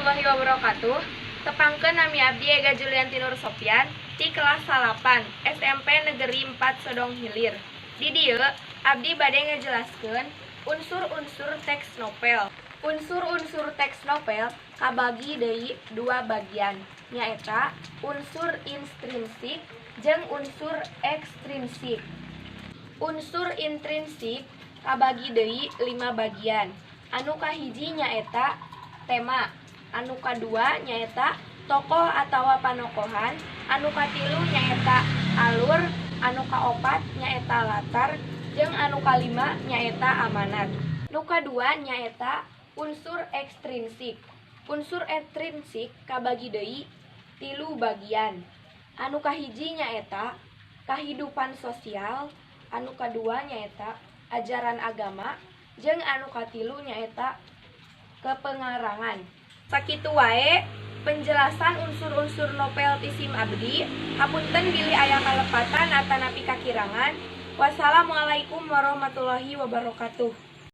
Warahmatullahi wabarakatuh. Tepangkeun, nami abdi Ega Julianti Nur Sopyan ti kelas 9 SMP Negeri 4 Sodong Hilir. Di dieu abdi bade ngejelaskeun unsur-unsur teks novel. Unsur-unsur teks novel kabagi deui dua bagian, nyaeta unsur intrinsik jeung unsur ekstrinsik. Unsur intrinsik kabagi deui lima bagian. Anu kahiji nyaeta tema, anu kadua nyaeta tokoh atawa panokohan, anu katilu nyaeta alur, anu kaopat nyaeta latar, jeung anu kalima nyaeta amanat. Nu kadua nyaeta unsur ekstrinsik. Unsur ekstrinsik kabagi deui tilu bagian. Anu kahiji nyaeta kahidupan sosial, anu kadua nyaeta ajaran agama, jeung anu katilu nyaeta kepengarangan. Sakitu wae penjelasan unsur-unsur novel ti sim abdi. Hapunten bilih aya kalepatan atanapi kakirangan. Wassalamualaikum warahmatullahi wabarakatuh.